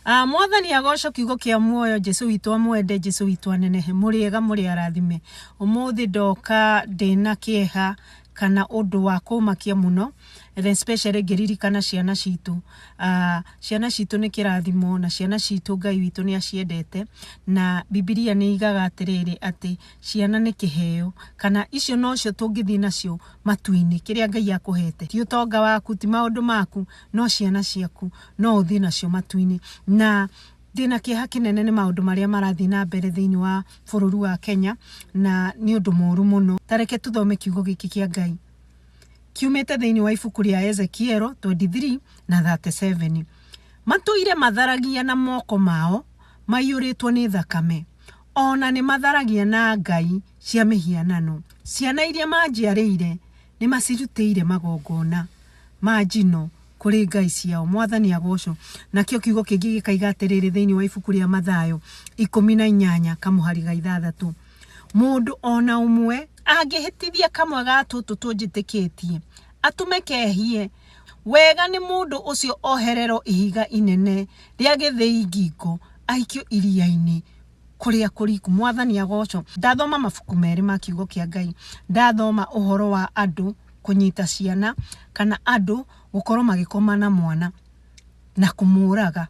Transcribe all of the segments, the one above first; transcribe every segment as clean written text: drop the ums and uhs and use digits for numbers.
Mwathani agocwo kiugo kĩa muoyo Jesu witũ amwende Jesu witũ anenehe mũrĩ ega mũrĩ arathime. Ũmũthĩ ndoka ndĩna kĩeha kana ũndũ wa kũmakia mũno and especially ngĩririkana ciana citũ. Ciana citũ nĩ kĩrathimo na ciana citũ Ngai witũ nĩ aciendete na Bibilia nĩ igaga atĩrĩrĩ atĩ ciana nĩ kĩheo kana icio nocio tũngĩthiĩ nacio matu-inĩ kĩrĩa Ngai akũhete. Ti ũtonga waku, ti maũndũ maku, no ciana ciaku no ũthiĩ nacio matu-inĩ. Na ndĩna kĩeha kĩnene nĩ maũndũ marĩa marathiĩ na mbere thĩinĩ wa bũrũri wa Kenya na nĩ ũndũ mũru mũno. Ta reke tũthome kiugo gĩkĩ kĩa Ngai kiumĩte thĩinĩ wa ibuku rĩa Ezekiel 23 na 37. Matũire matharagia na moko mao maiyũrĩtwo nĩ thakame, o na nĩ matharagia na ngai cia mĩhianano. Ciana iria manjiarĩire nĩ macirutĩire magongona ma njino kũrĩ ngai ciao. Mwathani agocwo. Nakĩo kiugo kĩngĩ gĩkaiga atĩrĩrĩ thĩinĩ wa ibuku rĩa Mathayo 18 kamũhari ga 6, mũndũ ona ũmwe angĩhĩtithia kamwe ga tũtũ tũnjĩtĩkĩtie atũme kehie, wega nĩ mũndũ ũcio ohererwo ihiga inene rĩa gĩthĩi ngingo aikio iria-inĩ kũrĩa kũriku. Mwathani agocwo. Ndathoma mabuku merĩ ma kiugo kĩa Ngai, ndathoma ũhoro wa andũ kũnyita ciana kana andũ gũkorwo magĩkoma na mwana na kũmũraga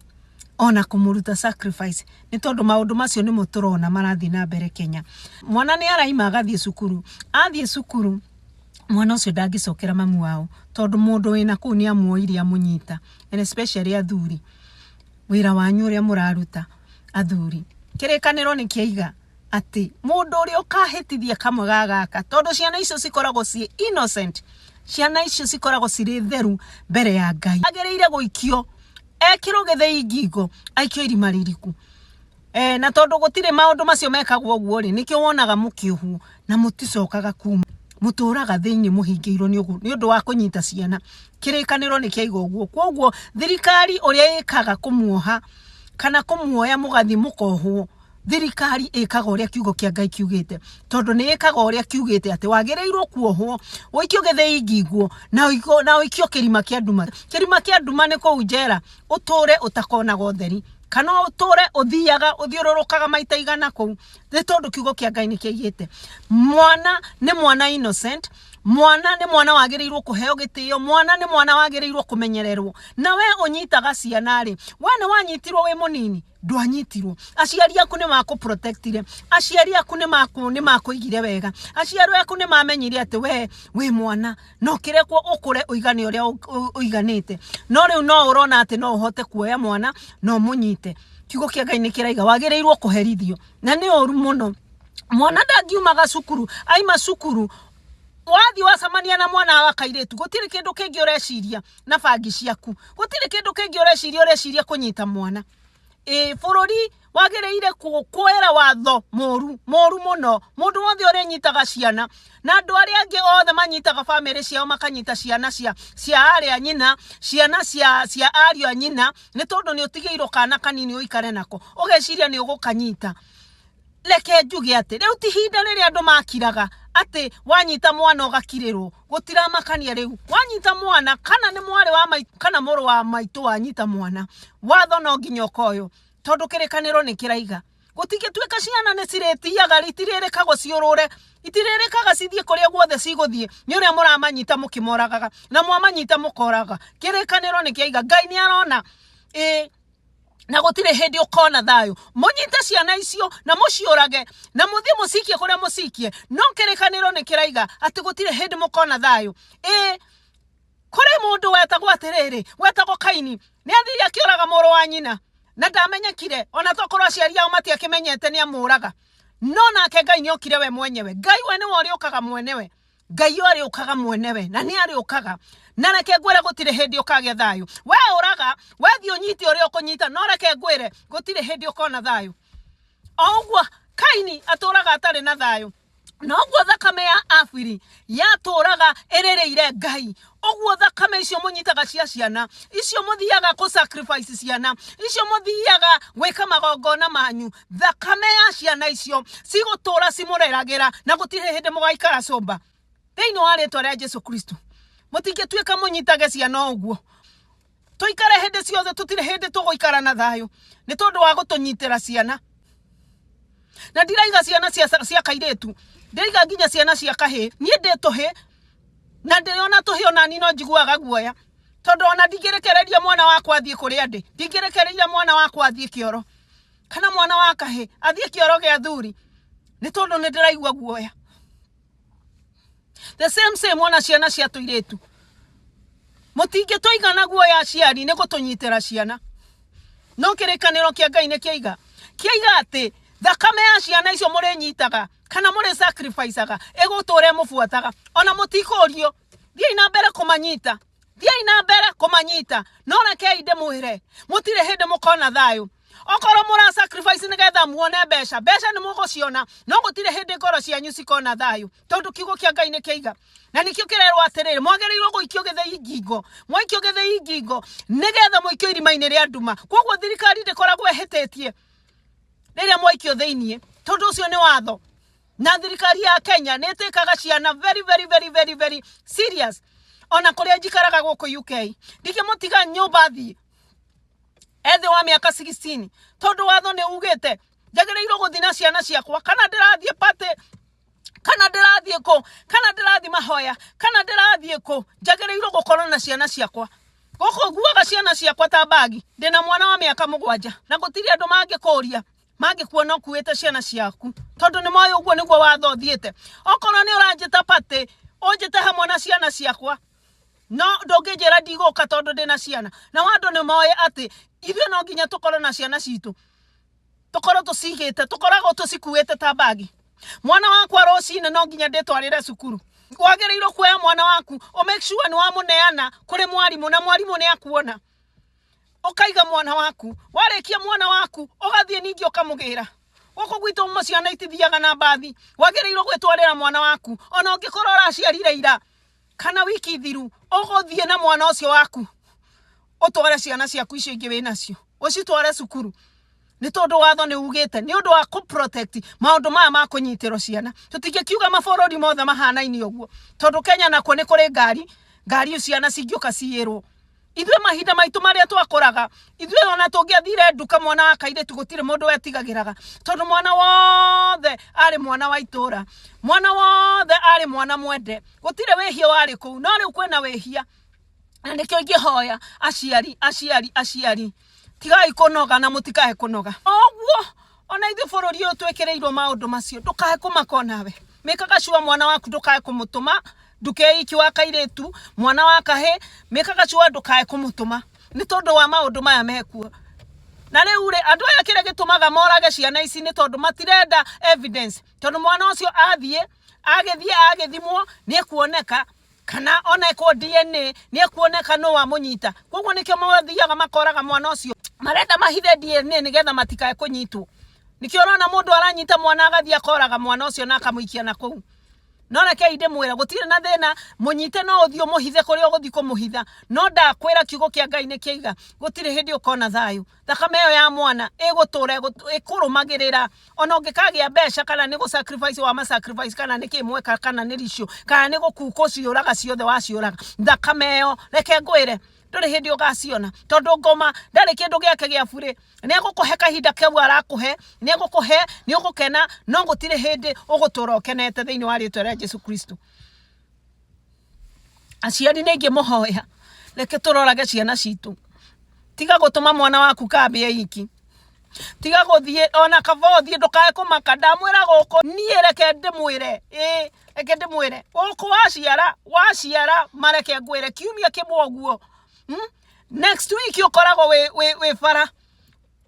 ona kũmũruta sacrifice nĩ tondũ maũndũ macio nĩmo tũrona marathiĩ na mbere Kenya. Mwana nĩ araima agathiĩ cukuru, athiĩ cukuru mwana ũcio ndangĩcokera mamu wao tondũ mũndũ wĩna kũu nĩ amuoire amũnyita, and especially athuri, wĩra wanyu ũrĩa mũraruta athuri. Kĩrĩkanĩro nĩ kĩaiga atĩ mũndũ ũrĩa ũkahĩtithia kamwe ga gaka, tondũ ciana icio cikoragwo ciĩ innocent, ciana icio cikoragwo cirĩ theru mbere ya Ngai, agĩrĩire gũikio ekĩrwo gĩthĩi ngingo aikio irima ririku. Na tondũ gũtirĩ maũndũ macio mekagwo ũguo rĩ, nĩkĩo wonaga mũkĩohwo na mũticokaga kuma, mũtũraga thĩinĩ mũhingĩirwo nĩ ũndũ wa kũnyita ciana. Kĩrĩkanĩro nĩ kĩaiga ũguo. Kwoguo thirikari ũrĩa ĩkaga kũmuoha kana kũmuoya mũgathiĩ mũkohwo, thirikari ĩkaga ũrĩa kiugo kĩa Ngai kiugĩte, tondũ nĩ ĩkaga ũrĩa kiugĩte atĩ wagĩrĩirwo kuohwo ũikio gĩthĩi ngingo na ũikio kĩrima kĩa nduma. Kĩrima kĩa nduma nĩ kũu njera, ũtũre ũtakonaga ũtheri kana ũtũre ũthiaga ũthiũrũrũkaga maita igana kũu, nĩ tondũ kiugo kĩa Ngai nĩ kĩaigĩte mwana nĩ mwana innocent, mwana nĩ mwana wagĩrĩirwo kũheo gĩtĩo, mwana nĩ mwana wagĩrĩirwo kũmenyererwo. Na we ũnyitaga ciana rĩ, we nĩ wanyitirwo wĩ mũnini? Ndwanyitirwo. Aciari aku nĩ makũprotectire, aciari aku nĩ makũigire wega, aciari aku nĩ mamenyire atĩ we wĩ mwana na ũkĩrekwo ũkũre ũigane ũrĩa ũiganĩte. No rĩu no ũrona atĩ no ũhote kuoya mwana na ũmũnyite. Kiugo kĩa Ngai nĩ kĩraiga wagĩrĩirwo kũherithio, na nĩ ũru mũno. Mwana ndangiumaga cukuru, aima cukuru wathiĩ wacemania na mwana wa kairĩtu, gũtirĩ kĩndũ kĩngĩ ũreciria na bangi ciaku, gũtirĩ kĩndũ kĩngĩ ũreciria, ũreciria kũnyita mwana. Ĩ bũrũri wagĩrĩire kuoera watho mũru mũru mũno. Mũndũ wothe ũrĩnyitaga ciana na andũ arĩa angĩ othe manyitaga bamĩrĩ ciao makanyita ciana cia arĩ a nyina, ciana cia ariũ a nyina, nĩ tondũ nĩ ũtigĩirwo kana kanini ũikare nako, ũgeciria nĩ ũgũkanyita. Reke njuge atĩ rĩu ti ihinda rĩrĩa andũ makiraga atĩ wanyita mwana ũgakirĩrwo, gũtiramakania rĩu. Wanyita mwana kana nĩ mwarĩ wa maitũ kana mũrũ wa maitũ wanyita mwana, watho no nginya ũkoywo, tondũ kĩrĩkanĩro nĩ kĩraiga. Gũtingĩtuĩka ciana nĩ cirĩthiaga, itirĩrĩkagwo ciũrũre, itirĩrĩkaga cithiĩ kũrĩa guothe cigũthiĩ, nĩ ũrĩa mũramanyita mũkĩmoragaga, na mwamanyita mũkoraga. Kĩrĩkanĩro nĩ kĩaiga, Ngai nĩ arona. Ĩ na gũtirĩ hĩndĩ ũkona thayũ. Mũnyite ciana icio na mũciũrage na mũthiĩ mũcikie kũrĩa mũcikie, no kĩrĩkanĩro nĩ kĩraiga atĩ gũtirĩ hĩndĩ mũkona thayũ. Ĩ kũrĩ mũndũ wetagwo atĩrĩrĩ, wetagwo Kaini, nĩ athire akĩũraga mũrũ wa nyina na ndamenyekire, ona tokorwo aciari ao matiakĩmenyete nĩ amũraga, no nake Ngai nĩ okire we mwenyewe. Ngai we nĩwe ũrĩũkaga mwenewe, Ngai ũrĩũkaga mwenewe na nĩ arĩũkaga. Na reke ngwĩre gũtirĩ hĩndĩ ũkagĩa thayũ. We ũraga, we thiĩ ũnyite ũrĩa ũkũnyita, no reke ngwĩre gũtirĩ hĩndĩ ũkona thayũ. O ũguo Kaini atũraga atarĩ na thayũ, na ũguo thakame ya Abili yatũraga ĩrĩrĩire Ngai, ũguo thakame icio mũnyitaga cia ciana icio mũthiaga kũ sacrifice ciana icio mũthiaga gwĩka magongona manyu, thakame ya ciana icio cigũtũra cimũreragĩra na gũtirĩ hĩndĩ mũgaikara cũmba thĩinĩ wa rĩtwa rĩa Jesu Kristo. Mũtingĩtuĩka mũnyitage ciana ũguo. Tũikare hĩndĩ ciothe, tũtirĩ hĩndĩ tũgũikara na thayũ nĩ tondũ wa gũtũnyitĩra ciana. Na ndiraiga ciana cia kairĩtu, ndĩraiga nginya ciana cia kahĩĩ. Niĩ ndĩ tũhĩ na ndĩrona tũhĩ onani no njiguaga guoya, tondũ ona ndingĩrekereria mwana wakwa athiĩ kũrĩa ndĩ, ndingĩrekereria mwana wakwa athiĩ kĩoro kana mwana wa kahĩ athiĩ kĩoro gĩa athuri, nĩ tondũ nĩ ndĩraigua guoya. The same same ona ciana cia tũirĩtu, mũtingĩtũiga na guoya aciari nĩ gũtũnyitĩra ciana. No kĩrĩkanĩro kĩa Ngai nĩ kĩaiga, kĩaiga atĩ thakame ya ciana icio mũrĩnyitaga kana mũrĩ sacrificaga ĩgũtũra ĩmũbuataga, ona mũtikũrio. Thiĩi na mbere kũmanyita, thiĩi na mbere kũmanyita, no rekei ndĩmwĩre mũtirĩ hĩndĩ mũkona thayũ. Okorwo mũra sacrifice nĩgetha muone mbeca, mbeca nĩ mũgũciona, no gũtirĩ hĩndĩ ngoro cianyu cikona thayũ, tondũ kiugo kĩa Ngai nĩ kĩaiga. Na nĩkĩo kĩrerwo atĩrĩrĩ, mwagĩrĩirwo gũikio gĩthĩi ngingo, mwaikio gĩthĩi ngingo nĩgetha mũikio irima-inĩ rĩa nduma. Koguo thirikari ndĩkoragwo ĩhĩtĩtie rĩrĩa mwaikio thĩiniĩ, tondũ ũcio nĩ watho. Na thirikari ya Kenya nĩ ĩtĩkaga ciana very very very very very serious. Ona kũrĩa njikaraga gũkũ UK, ndingĩmũtiga nyũmba thiĩ ethĩ wa mĩaka 16, tondũ watho nĩ ugĩte njagĩrĩirwo gũthiĩ na ciana ciakwa, kana ndĩrathiĩ party, kana ndĩrathiĩ kũ, kana ndĩrathiĩ mahoya, kana ndĩrathiĩ kũ, njagĩrĩirwo gũkorwo na ciana ciakwa. Gũkũ nguaga ciana ciakwa ta bagi, ndĩna mwana wa mĩaka 7, na gũtirĩ andũ mangĩkũria mangĩkuona ũkuĩte ciana ciaku, tondũ nĩ moĩ ũguo nĩguo watho ũthiĩte. Okorwo nĩ ũranjĩta party, ũnjĩte hamwe na ciana ciakwa, no ndũngĩnjĩra ndigũka tondũ ndĩna ciana. Na andũ nĩ moĩ atĩ ithuĩ no nginya tũkorwo na ciana citũ, tũkorwo tũcigĩte, tũkoragwo tũcikuĩte ta bagi. Mwana wakwa rũcinĩ no nginya ndĩtwarĩre cukuru. Wagĩrĩirwo kuoya mwana waku, ũ make sure nĩ wamũneana kũrĩ mwarimũ, na mwarimũ nĩ akuona. Ũkaiga mwana waku, warĩkia mwana waku ũgathiĩ ningĩ ũkamũgĩra. Gũkũ gwitũ ciana itithiaga na mbathi, wagĩrĩirwo gwĩtwarĩra mwana waku, ona ũngĩkorwo ũraciarire ira kana wiki thiru, ũgũthiĩ na mwana ũcio waku ũtware ciana ciaku icio ingĩ wĩnacio, ũcitware cukuru, nĩ tondũ watho nĩ ugĩte nĩ ũndũ wa kũ protect maũndũ maya ma kũnyitĩrwo ciana. Tũtingĩkiuga mabũrũri mothe mahanaine ũguo, tondũ Kenya nakuo nĩ kũrĩ ngari, ngari ciana cingĩũka ciyĩrwo. Ithuĩ mahinda maitũ marĩa twakũraga, ithuĩ ona tũngĩathire nduka mwana wa kairĩtu gũtirĩ mũndũ wetigagĩraga, tondũ mwana wothe arĩ mwana wa itũra, mwana wothe arĩ mwana mwende, gũtirĩ wĩhia warĩ kũu. No rĩu kwĩna wĩhia, na nĩkĩo ingĩhoya aciari, aciari, aciari, tigai kũnoga na mũtikae kũnoga. Ũguo ona ithuĩ bũrũri ũyũ twĩkĩrĩirwo maũndũ macio, ndũkae kũmaka onawe. Mĩkaga sure mwana waku ndũkae kũmũtũma nduka iki wa kairĩtu, mwana wa kahĩ, mĩkaga sure ndũkae kũmũtũma nĩ tondũ wa maũndũ maya mekuo. Na rĩu rĩ, andũ aya kĩrĩa gĩtũmaga morage ciana ici nĩ tondũ matirenda evidence, tondũ mwana ũcio athiĩ, agĩthiĩ agĩthimwo nĩ ekuoneka, kana ona ekwo DNA nĩ ekuoneka nũ wamũnyita. Koguo nĩkĩo mathiaga makoraga mwana ũcio, marenda mahithe DNA nĩgetha matikae kũnyitwo. Nĩkĩo ũrona mũndũ aranyita mwana agathiĩ akoraga mwana ũcio na akamũikia na kũu. No rekei ndĩmwĩre gũtirĩ na thĩna, mũnyite no ũthiĩ ũmũhithe kũrĩa ũgũthiĩ kũmũhitha, no ndakwĩra kiugo kĩa Ngai nĩ kĩaiga gũtirĩ hĩndĩ ũkona thayũ. Thakame ĩyo ya mwana ĩgũtũra ĩkũrũmagĩrĩra, ona ũngĩkagĩa mbeca kana nĩ gũ sacrifice wa ma sacrifice kana nĩ kĩ mweka kana nĩ ricio kana nĩ gũkukũ ciũraga ciothe waciũraga, thakame ĩyo reke ngwĩre ndũrĩ hĩndĩ ũgaciona, tondũ ngoma ndarĩ kĩndũ gĩake gĩa burĩ. Nĩ egũkũhe kahinda kau arakũhe, nĩ egũkũhe, nĩ ũgũkena, no gũtirĩ hĩndĩ ũgũtũra ũkenete thĩinĩ wa rĩtwa rĩa Jesu Kristo. Aciari nĩ ingĩmũhoya, reke tũrorage ciana citũ. Tiga gũtũma mwana waku kambĩ iki, tiga gũthiĩ ona kaba ũthiĩ, ndũkae kũmaka. Ndamwĩra gũkũ niĩ, reke ndĩmwĩre, ĩĩ reke ndĩmwĩre gũkũ waciara, waciara mareke ngwĩre kiumia kĩmwe ũguo, Next week ũkoragwo wĩ bara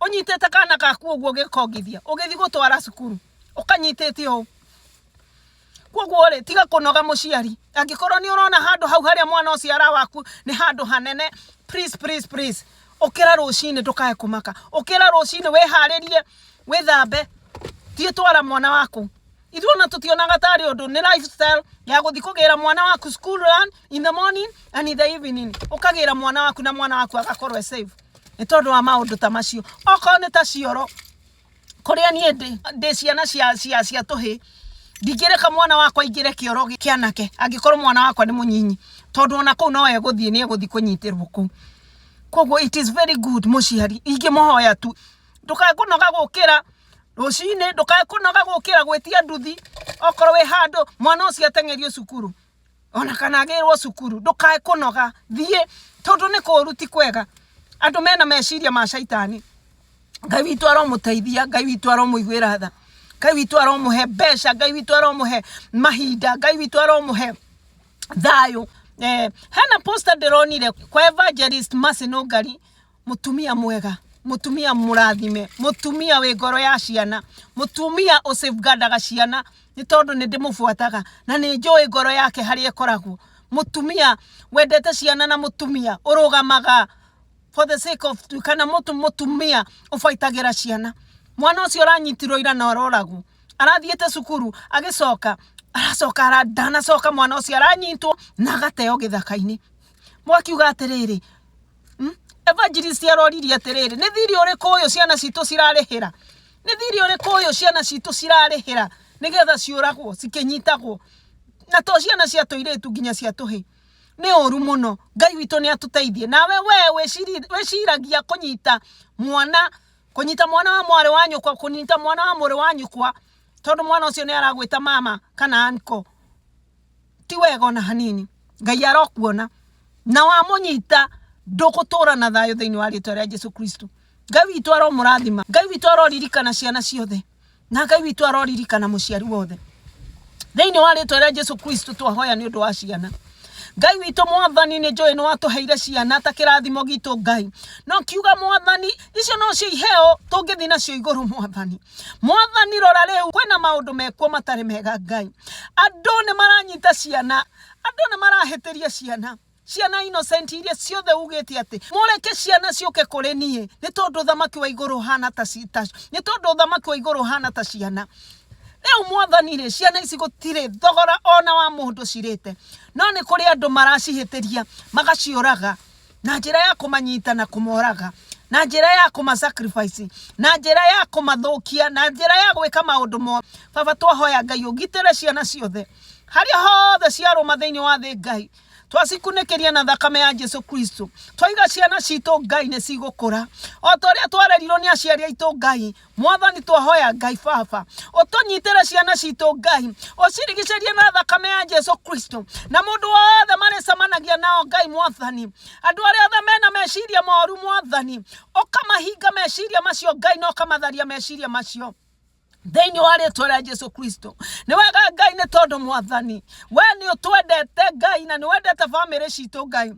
ũnyitĩte kana gaku ũguo ũgĩkongithia ũgĩthiĩ gũtwara cukuru ũkanyitĩte ũũ. Koguo rĩ, tiga kũnoga mũciari. Angĩkorwo nĩ ũrona handũ hau harĩa mwana ũcio ara waku nĩ handũ hanene, please please please, ũkĩra rũcinĩ, ndũkae kũmaka. Ũkĩra rũcinĩ wĩharĩrie, wĩthambe, thiĩ twara mwana waku. Ithuĩ ona tũtionaga tarĩ ũndũ, nĩ lifestyle ya gũthiĩ kũgĩra mwana waku school run in the morning and in the evening, ũkagĩra mwana waku na mwana waku agakorwo e safe nĩ tondũ wa maũndũ ta macio. Okorwo nĩ ta cioro, kũrĩa niĩ ndĩ ciana cia tũhĩ, ndingĩreka mwana wakwa aingĩre kĩoro kĩa anake angĩkorwo mwana wakwa nĩ mũnyinyi, tondũ ona kũu no egũthiĩ, nĩ egũthiĩ kũnyitĩrwo kũu. Koguo it is very good mũciari, ingĩmũhoya tu ndũkae kũnoga gũkĩra rũcinĩ, ndũkae kũnoga gũkĩra gwĩtia nduthi okorwo wĩ handũ mwana ũcio ateng'erio cukuru ona kana agĩrwo cukuru, ndũkae kũnoga, thiĩ tondũ nĩ kũru ti kwega. Andũ mena meciria ma caitani. Ngai witũ aromũteithia, Ngai witũ aromũiguĩra tha, Ngai witũ aromũhe mbeca, Ngai witũ aromũhe mahinda, Ngai witũ aromũhe thayũ. Hena poster ndĩronire kwa Evangelist Mercy Nũngari, mũtumia mwega, mũtumia mũrathime, mũtumia wĩ ngoro ya ciana, mũtumia ũ safeguardaga ciana, nĩ tondũ nĩ ndĩmũbuataga na nĩ njũĩ ngoro yake harĩa ĩkoragwo. Mũtumia wendete ciana na mũtumia ũrũgamaga for the sake of kana mũtumia ũbaitagĩra ciana. Mwana ũcio ũranyitirwo ira na aroragwo, arathiĩte cukuru agĩcoka aracoka ndanacoka, mwana ũcio aranyitwo na agateo gĩthaka-inĩ. Mwakiuga atĩrĩrĩ, Evangelist aroririe atĩrĩrĩ, nĩ thirĩ ũrĩkũ ũyũ ciana citũ cirarĩhĩra? Nĩ thirĩ ũrĩkũ ũyũ ciana citũ cirarĩhĩra nĩgetha ciũragwo cikĩnyitagwo? Na to ciana cia tũirĩtu nginya cia tũhĩĩ. Nĩ ũru mũno. Ngai witũ nĩ atũteithie. Nawe we wĩciragia kũnyita mwana, kũnyita mwana wa mwarĩ wa nyũkwa, kũnyita mwana wa mũrũ wa nyũkwa, tondũ mwana ũcio nĩ aragwĩta mama kana uncle. Ti wega ona hanini. Ngai arokuona. Na wamũnyita ndũgũtũra na thayũ thĩinĩ wa rĩtwa rĩa Jesu Kristo. Ngai witũ aromũrathima. Ngai witũ aroririkana ciana ciothe. Na Ngai witũ aroririkana mũciari wothe. Thĩinĩ wa rĩtwa rĩa Jesu Kristo twahoya nĩ ũndũ wa ciana. Ngai witũ mwathani nĩ njũĩ nĩ watũheire ciana ta kĩrathimo gitũ Ngai. No kiuga mwathani icio nocio iheo tũngĩthiĩ nacio igũrũ mwathani. Mwathani rora rĩu kwĩna maũndũ mekuo matarĩ mega Ngai. Andũ nĩ maranyita ciana, andũ nĩ marahĩtĩria ciana. Ciana innocent iria ciothe ugĩte atĩ mũreke ciana ciũke kũrĩ niĩ nĩ tondũ ũthamaki wa igũrũ ũhana ta nĩ tondũ ũthamaki wa igũrũ ũhana ta ciana. Rĩu mwathani rĩ, ciana ici gũtirĩ thogora ona wa mũndũ cirĩte, no nĩ kũrĩ andũ maracihĩtĩria magaciũraga na njĩra ya kũmanyita na kũmoraga, na njĩra ya kũma sacrifice, na njĩra ya kũmathũkia, na njĩra ya gwĩka maũndũ moru. Baba twahoya Ngai ũgitĩre ciana ciothe harĩa hothe ciarũma thĩinĩ wa thĩ Ngai. Twacikunĩkĩria na thakame ya Jesu Kristo. Twaiga ciana citũ Ngai nĩ cigũkũra o ta ũrĩa twarerirwo nĩ aciari aitũ Ngai. Mwathani twahoya Ngai Baba ũtũnyitĩre ciana citũ Ngai, ũcirigicĩrie na thakame ya Jesu Kristo, na mũndũ wothe marĩcemanagia nao Ngai Mwathani, andũ arĩa othe mena meciria moru Mwathani, ũkamahinga meciria macio Ngai na ũkamatharia meciria macio thĩinĩ wa rĩtwa rĩa Jesu Kristo. Nĩ wega Ngai, nĩ tondũ Mwathani we nĩ ũtwendete Ngai, na nĩ wendete bamĩrĩ citũ Ngai,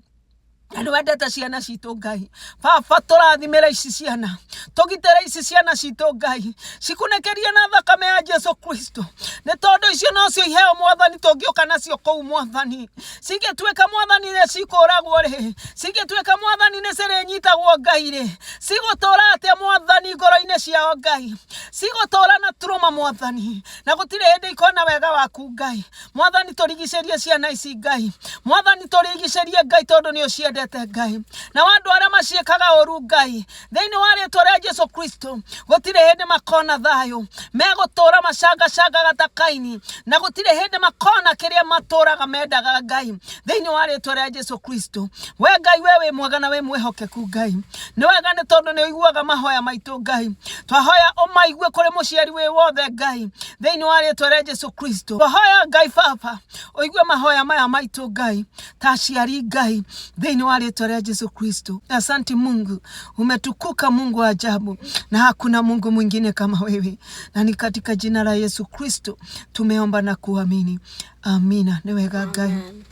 na nĩ wendete ciana citũ Ngai. Baba tũrathimĩra ici ciana, tũgitĩre ici ciana citũ Ngai, cikunĩkĩrie na thakame ya Jesu Kristo, nĩ tondũ icio nocio iheo Mwathani tũngĩũka nacio kũu Mwathani. Cingĩtuĩka Mwathani nĩ cikũragwo rĩ, cingĩtuĩka Mwathani nĩ cirĩnyitagwo Ngai rĩ, cigũtũra atĩa Mwathani ngoro-inĩ ciao Ngai? Cigũtũra na trauma Mwathani, na gũtirĩ hĩndĩ ikona wega waku Ngai. Mwathani tũrigicĩrie ciana ici Ngai, Mwathani tũrigicĩrie Ngai, tondũ nĩ ũciendete Ngai. Na andũ arĩa maciĩkaga ũru Ngai, thĩinĩ wa rĩtwa rĩa Jesu Kristo, gũtirĩ hĩndĩ makona thayũ, megũtũra macangacangaga ta Kaini, na gũtirĩ hĩndĩ makona kĩrĩa matũraga mendaga Ngai, thĩinĩ wa rĩtwa rĩa Jesu Kristo. We Ngai, we wĩ mwega na wĩ mwĩhokeku Ngai. Nĩ wega nĩ tondũ nĩ ũiguaga mahoya maitũ Ngai. Twahoya ũmaigue kũrĩ mũciari wĩ wothe Ngai, thĩinĩ wa rĩtwa rĩa Jesu Kristo. Twahoya Ngai Baba ũigue mahoya maya maitũ Ngai, ta aciari Ngai, thĩinĩ wa rĩtwa rĩa Jesu Kristo. Asante Mungu, umetukuka Mungu wa ajabu, na hakuna Mungu mwingine kama wewe, na ni katika jina la Yesu Kristo tumeomba na kuamini. Amina. Nĩ wega Ngai. Amen.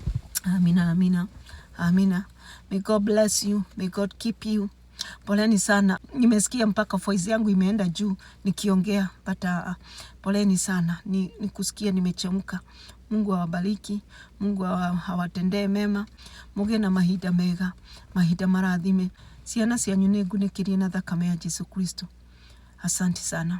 Amina, amina, amina. May God bless you. May God keep you. Poleni sana, nimesikia mpaka voice yangu imeenda juu nikiongea, but poleni sana, ni kusikia nimechemka. Mungu awabariki, Mungu awatendee mema, mugie na mahinda mega, mahinda marathime. Ciana cianyu nĩ ngunĩkĩrie na thakame ya Jesu Kristo. Asante sana.